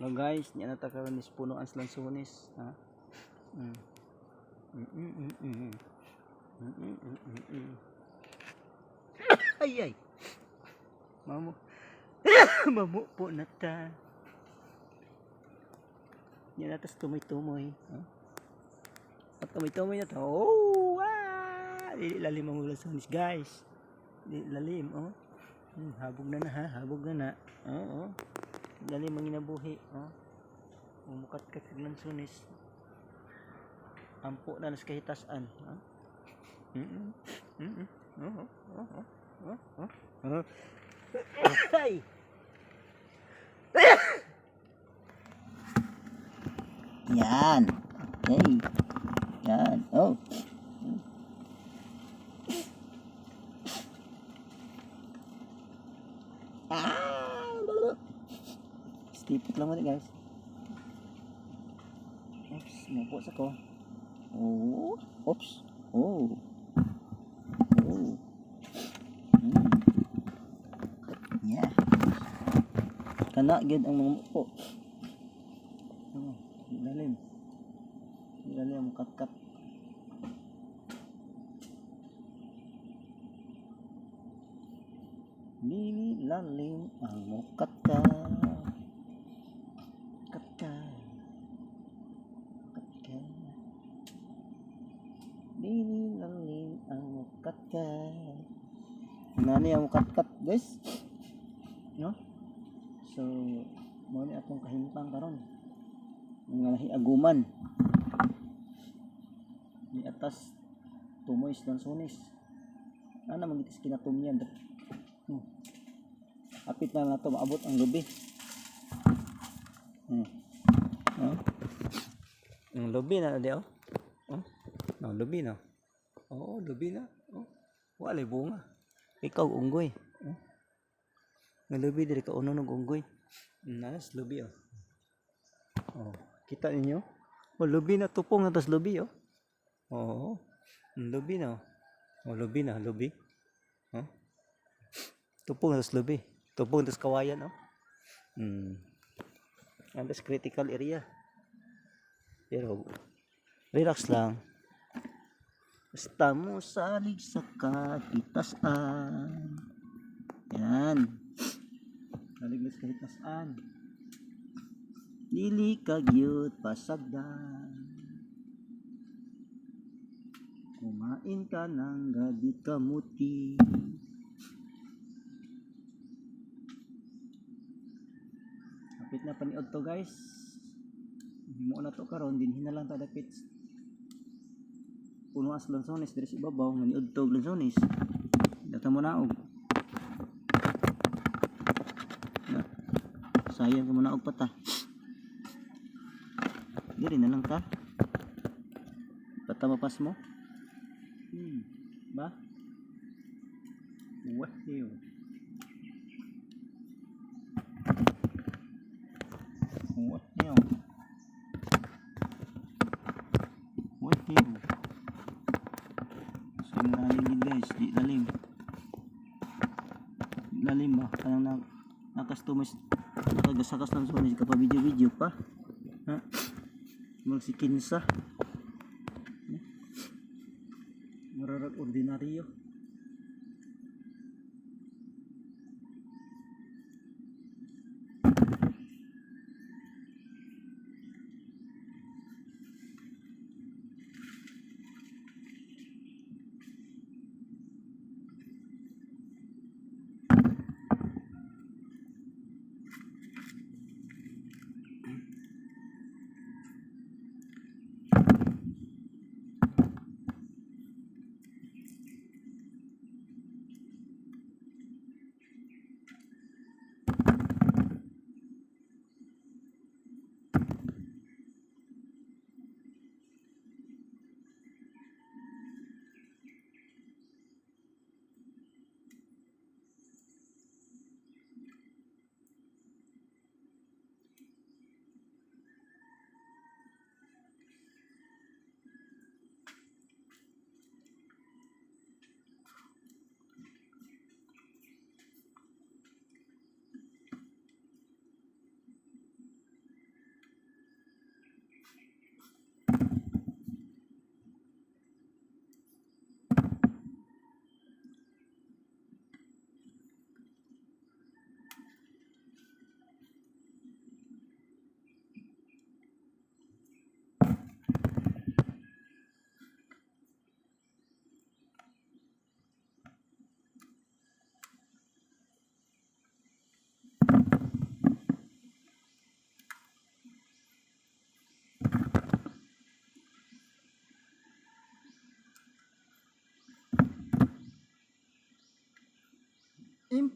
Hello guys, niya na ta karon is puno ang lansones, ha? Ay ay. Mamo. Mamo po na ta. Niya na tas tumoy-tumoy, ha? Pag tumoy-tumoy na to. Oh, ah! Dili lalim ang lansones, guys. Dili lalim, oh. Habog na na ha, habog na na. Oo. Oh, lalim ang inabuhi, oh. Umukat-kat kag lansones. Ampo na nas kahitasan, ha? Oo. Ay! Yan. Okay. Yan. Oh. Ah! Stipot lang mo guys. Oops, mupo sa ko. Oh. Oops. Oh. Oh. Yeah. Kana gyud ang mga mupo. Oh, lalim. Lalim ang kat-kat. Dili lalim ang mukat-kat. Kat-kat. Kat-kat. Dili lalim ang mukat-kat. Nani ang mukat-kat, guys? No? So, mao ni atong kahimtang karon. Mga lahi aguman. Ni atas tumoy sa lansones. Ana magitis kinatumyan. Apit na nato maabot ang lubi. Oh. Ang lubi na di oh. Oh. No, lubi na. Oo, lubi na. Oh. Wala bunga. Ikaw unggoy. Oh. Nga lubi diri ka uno og unggoy. Nice lubi oh. Oh, kita ninyo? Oh, lubi na tupong na tas lubi oh. Oo. Lubi na. Oh, lubi na, lubi. Oh. Tupong na tas lubi. Tupong na tas kawayan oh. And that's critical area. Pero relax lang. Basta mo salig sa kahitasan. Yan. Salig sa kahitasan. Dili ka gyud pasagdan. Kumain ka ng gabi kamuti. Kapit na paniod to guys. Himo na to karon dinhi na lang ta dapit. Puno as lansones diri sa ibabaw nga niud to og lansones. Data mo naog. Na. Sayang ka mo naog pa ta. Diri na lang ta. Pata mapas mo. Ba? Wow. Wow. Wow. So yung lalim din guys, di lalim. Lalim ba? Kanang na nakastumis nakagasakas lang sa ka pa video-video pa. Ha? Magsikinsa. Mararag ordinaryo.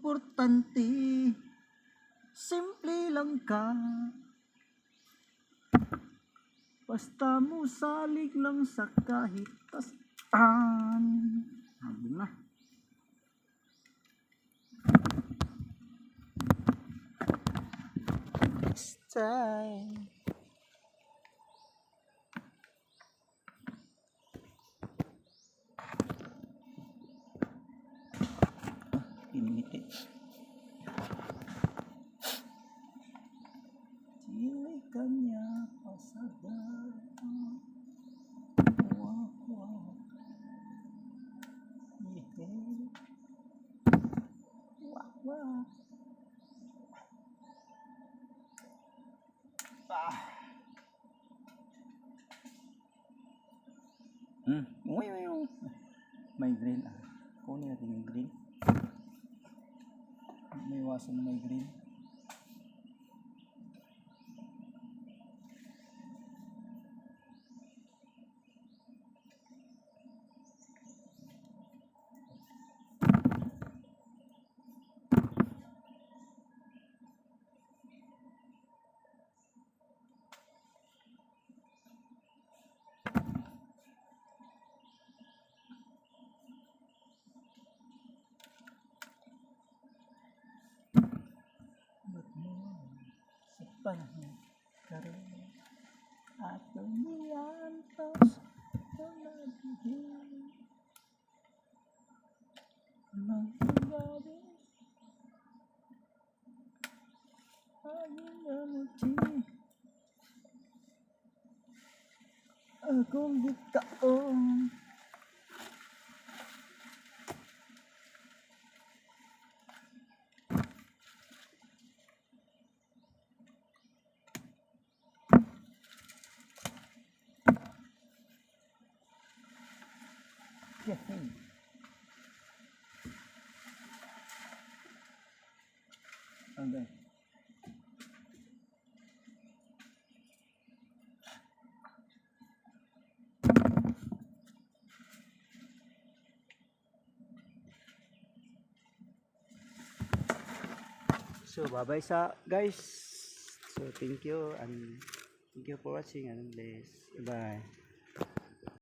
Importante, simple lang ka. Basta mo salig lang sa kahit tastan. Habong na. Next time. Ah, piniti. Dili kanya pasada. Wah, wah. Yeah. Wah, wah. Ah. Uy, uy, uy. May green ah. Kunin natin yung green. May iwasan na may green. Ba't mo sa panahon karon atong niantos panaghi mga gabi ay akong gikaon. Yeah. Okay. So, bye-bye sa guys. So, thank you and thank you for watching and bless. Bye.